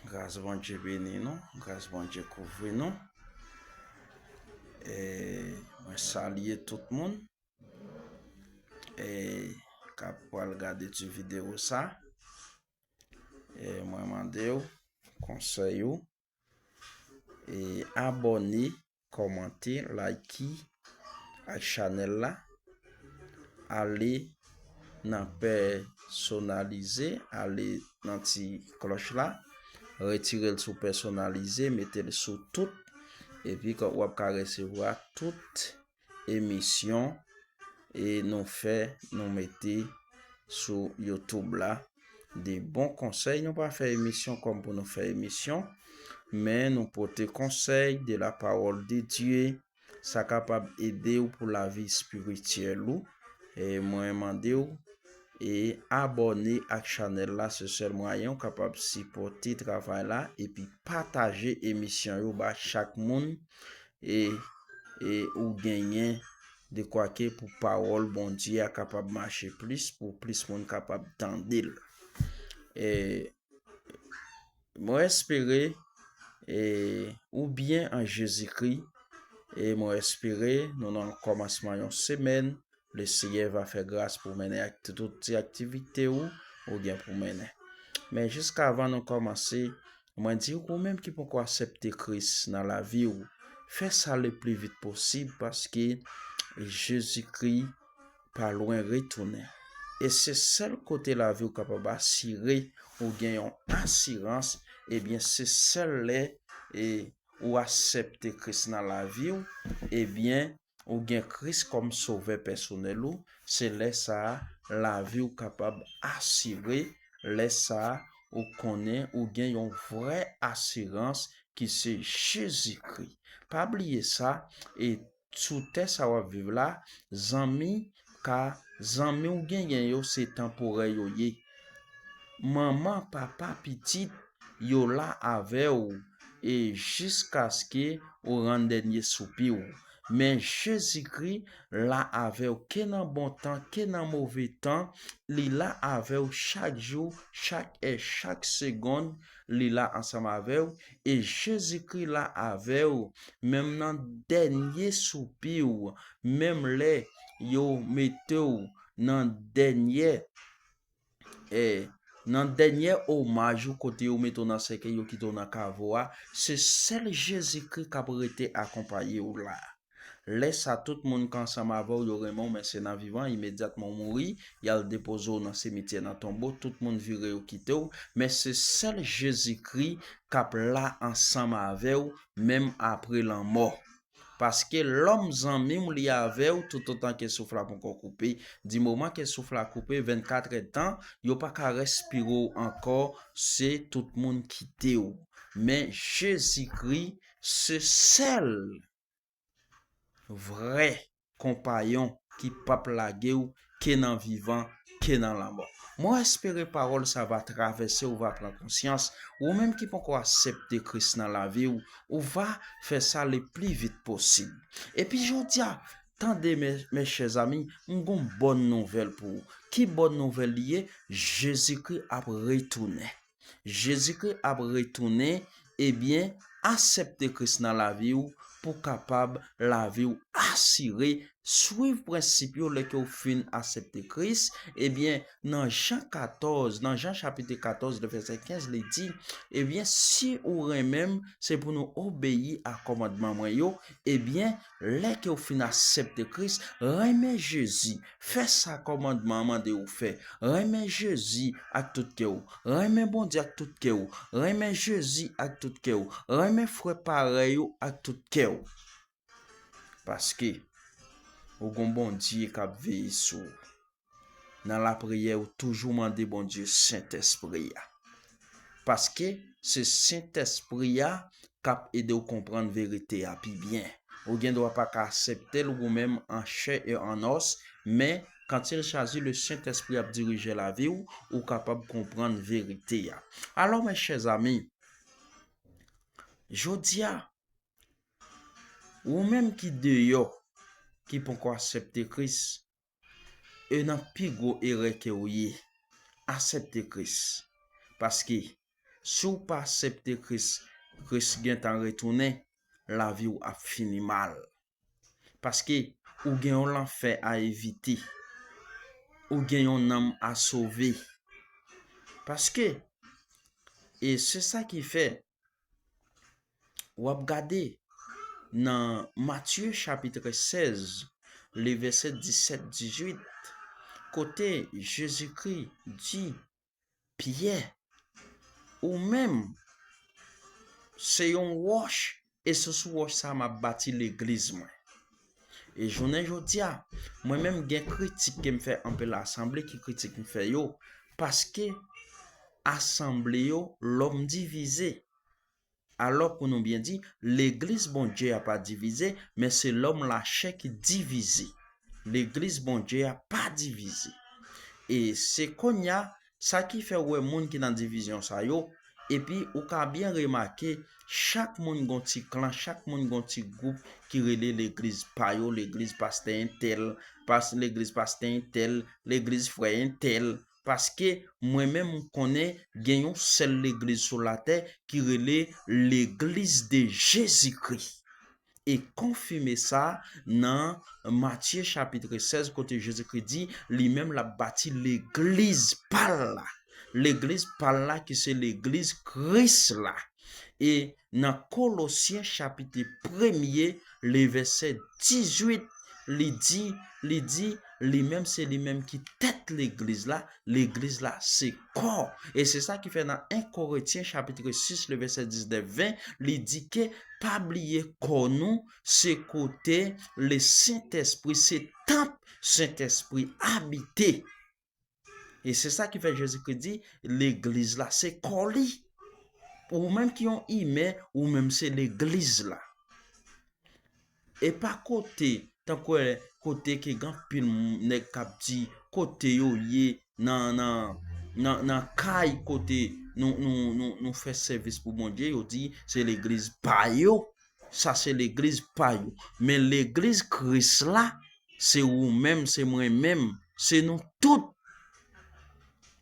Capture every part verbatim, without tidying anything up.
Gras Bondye beni nou, gras Bondye kouvri nou. E mwen salye tout moun e k ap pral gade ti videyo sa. E mwen mande w konsèy ou, e abòne, kòmante, like ak chanèl la. Ale nan pèsonalize, ale nan ti klòch la, retire l sou pèsonalize, mete l sou tout, epi w ap ka resevwa tout emisyon e nou fè, nou mete sou YouTube la. De bon konsèy, nou pa fè emisyon kòm pou nou fè emisyon, men nou pote konsèy de la parole de Dieu, sa kapab ede w pou lavi espirityèl ou. E mwen mande w e abòne ak chanèl la, se sèl mwayen w kapab sipòte travay la, epi pataje emisyon yo ba chak moun e, e ou genyen de kwa ke pou pawòl Bondye a kapab mache plis, pou plis moun kapab tande l. E mwen espere e ou byen an Jezikri, e mwen espere nou nan kòmansman yon semèn. Le Seyè va fè gras pou mennen ak tout ti aktivite ou, ou gen pou mennen. Men jiskavan nou kòmanse, mwen di w, ou menm ki poko aksepte Kris nan lavi w, fè sa le pli vit posib, paske Jezikri pa lwen retounen. E se sèl kote lavi w kapab asire, ou gen yon asirans, ebyen se sèl lè e ou aksepte Kris nan lavi w, ebyen ou gen Kris kòm sovè pèsonèl ou, se lè sa a lavi w kapab asire, lè sa a ou konnen ou gen yon vrè asirans ki se Jezikri. Pa bliye sa, e sou tè sa w ap viv la, zanmi ka, zanmi w genyen yo se tanporè yo ye. Manman, papa, pitit, yo la avè w, e jiskaske ou rann dènye soupi w. Men Jezikri la avè w, ke nan bon tan, ke nan move tan, li la avè w chak jou, chak è, chak segonn, li la ansanm avè w. E Jezikri la avè w, menm nan dènye soupi w, menm lè yo mete w nan dènyè, e, nan dènyè omaj ou, kote yo mete w nan sèkèy, yo kite w nan kavo a, se sèl Jezikri k ap rete akonpaye w la. Lè sa, tout moun k ansanm avè w, yo renmen w, men se nan vivan, imedyatman w mouri, y al depoze w nan simityè, nan tonbo, tout moun vire, yo kite w, men se sèl Jezikri k ap la ansanm avè w, menm apre lanmò. Paske lòm zanmi w, li avè w toutotan ke souf la poko koupe. Di moman ke souf la koupe, vennkat èdtan, yo pa ka respire w ankò, se tout moun kite w. Men Jezikri se sèl vrè konpayon ki p ap lage w, ke nan vivan, ke nan lanmò. Mwen espere pawòl sa va travèse w, va pran konsyans. Ou menm ki poko aksepte Kris nan lavi w, ou va fè sa le pli vit posib. Epi jodi a, tande, mes, mes chers amis, m gon bòn nouvèl pou ou. Ki bòn nouvèl li ye? Jezikri ap retounen. Jezikri ap retounen, ebyen, aksepte Kris nan lavi w pou kapab lavi w asire. Swiv prensip yo lè ke w fin aksepte Kris. Ebyen, nan Jan katòz, nan Jan chapit katòz, le vèsè kenz, li di, ebyen, si ou renmen m, se pou nou obeyi a kòmandman mwen yo. Ebyen, lè ke w fin aksepte Kris, renmen Jezi, fè sa kòmandman an mande w fè. Renmen Jezi ak tout kè w. Renmen Bondye ak tout kè w. Renmen Jezi ak tout kè w. Renmen frè parèy ou ak tout kè w. Paske ou gon Bondye k ap veye sou ou. Nan lapriyè, ou toujou mande Bondye Sentespri a. Paske se Sentespri a k ap ede w konprann verite a pi byen. Ou gen dwa pa ka aksepte l ou menm an chè e an os, men quand il s'agit le Saint-Esprit ap dirije lavi w, ou kapab konprann verite a. Alò, mes chers amis, jodi a, ou menm ki deyò, ki poko aksepte Kris, e nan pi gwo erè ke w ye, aksepte Kris. Paske Si w pa aksepte Kris, Kris gentan retounen, lavi w ap fini mal. Paske ou gen yon lanfè a evite. Ou gen yon nanm a sove. Paske, e se sa ki fè, w ap gade nan Matye chapit sèz, le vèsè disèt, dizuit, kote Jezikri di Pyè, ou menm, se yon wòch, e se sou wòch sa a m ap bati legliz mwen. E jounen jodi a, mwen menm gen kritik ke m fè anpil asanble ki kritik m fè yo, paske asanble yo, lòm divize. Alò, pou nou byen di, legliz Bondye a pa divize, men se lòm lachè ki divize. Legliz Bondye a pa divize. E se kounye a, sa ki fè w wè moun ki nan divizyon sa yo, epi ou ka byen remake, chak moun gon ti klan, chak moun gon ti gwoup ki rele legliz pa yo, legliz pastè entèl, pas, legliz pastè entèl, legliz frè entèl, paske mwen menm m konnen gen yon sèl legliz sou latè ki rele Legliz de Jezikri. E konfime sa nan Matye chapit sèz, kote Jezikri di li menm l ap bati legliz pa l la. Legliz pa l la ki se legliz Kris la. E nan Kolosyen chapit premye, le vèsè dizuit, li di, li di, li menm se li menm ki tèt legliz la, legliz la se kò. E se sa ki fè nan en Korentyen chapit sis, le vèsè diznèf, ven, li di ke pa bliye kò nou, se kote le Sentespri, se tanp Sentespri abite. E se sa ki fè Jezikri di, legliz la se kò li. Ou menm ki yon imen, ou menm se legliz la. E pa kote, tankou kote ke gen anpil nèg k ap di, kote yo ye, nan, nan, nan, nan kay kote nou, nou, nou, nou fè sèvis pou Bondye, yo di se legliz pa yo. Sa se legliz pa yo. Men legliz Kris la, se ou menm, se mwen menm, se nou tout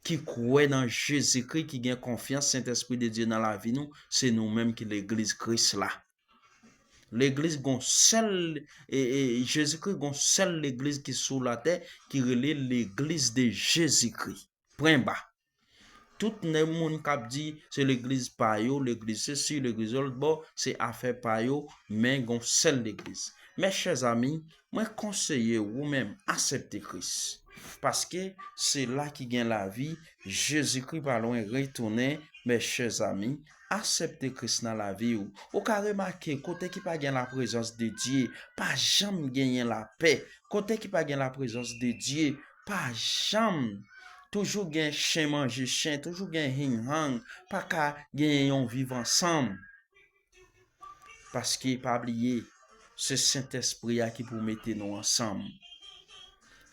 ki kwè nan Jezikri, ki gen konfyans, Sentespri de Dye nan lavi nou, se nou menm ki legliz Kris la. Legliz gon sèl, e, e, Jezikri gon sèl legliz ki sou latè, ki rele Legliz de Jezikri. Pwen ba. Tout nèg moun k ap di se legliz pa yo, legliz sesi, legliz lòt bò, se afè pa yo, men gon sèl legliz. Mes chers amis, mwen konseye w, ou menm, aksepte Kris. Paske se la ki gen lavi, Jezikri pa lwen retounen, mes chers amis, aksepte Kris nan lavi w. Ou ka remake kote ki pa gen laprezans de Dye, pa janm genyen lapè. Kote ki pa gen laprezans de Dye, pa janm, toujou gen chen manje chen, toujou gen hing hang, pa ka genyen yon viv ansanm. Paske pa bliye, se Sentespri a ki pou mete nou ansanm.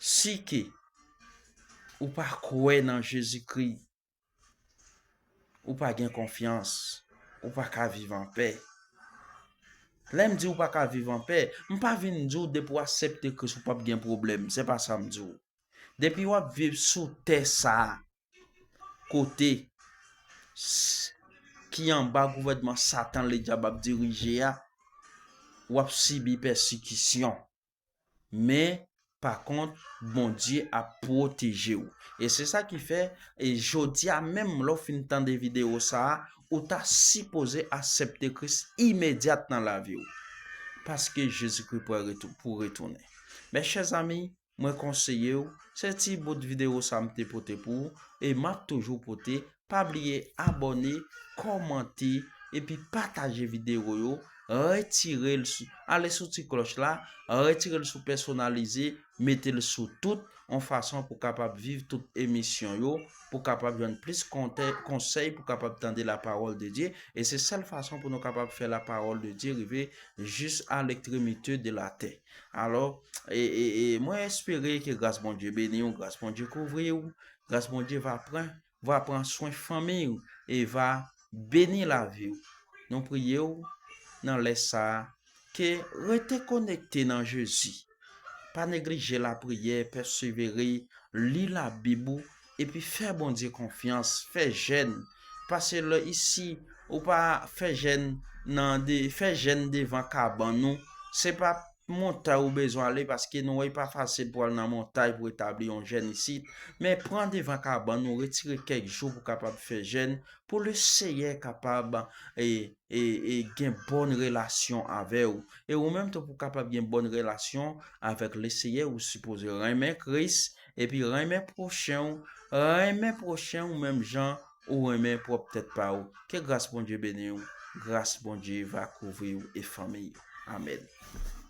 Si ke ou pa kwè nan Jezikri, ou pa gen konfyans, ou pa ka viv anpè. Lè m di ou pa ka viv anpè, m pa vin di w depi w aksepte Kris ou p ap gen pwoblèm, se pa sa m di w. Depi w ap viv sou tè sa a, kote s-, ki anba gouvènman Satan Ledyab ap dirije a, w ap sibi pèsekisyon. Men, pa kont, Bondye ap pwoteje w. E se sa ki fè, e jodi a menm, lè w fin tande videyo sa a, ou ta sipoze aksepte Kris imedyat nan lavi w. Paske Jezikri prè retou-, pou retounen. Mes chers amis, mwen konseye w, se ti bout videyo sa m te pote pou ou, e m ap toujou pote. Pa bliye abòne, kòmante, epi pataje videyo yo, retire l sou, ale sou ti klòch la, retire l sou pèsonalize, mete l sou tout, yon fason pou kapab viv tout emisyon yo, pou kapab jwenn plis kontè-, konsèy, pou kapab tande la parole de Dieu. E se sèl fason pou nou kapab fè la parole de Dieu rive jis a l'extrémité de la terre. Alò, e, e, e, mwen espere ke gras Bondye beni w, gras Bondye kouvri w, gras Bondye va pran, va pran swen fanmi w e va beni lavi w. Nou priye w nan lè sa a, ke rete konekte nan Jezi. Pa neglije lapriyè, pèsevere, li Labib ou, epi fè Bondye konfyans, fè jèn, Pase lè isi, ou pa fè jèn nan de, fè jèn devan kabann ou. Se pa montay ou bezwen ale, paske nou wè pa fasil pou al nan montay pou etabli yon jèn isit. Men pran devan kabann ou, retire kèk jou pou kapab fè jèn, pou Leseyè kapab e, e, e gen bòn relasyon avè w. E ou menm tou pou kapab gen bòn relasyon avèk Leseyè, ou sipoze renmen Kris, epi renmen pwochen w, renmen pwochen w menm jan ou renmen pwòp tèt pa w. Ke gras Bondye beni w, gras Bondye va kouvri w e fanmi w. Amèn.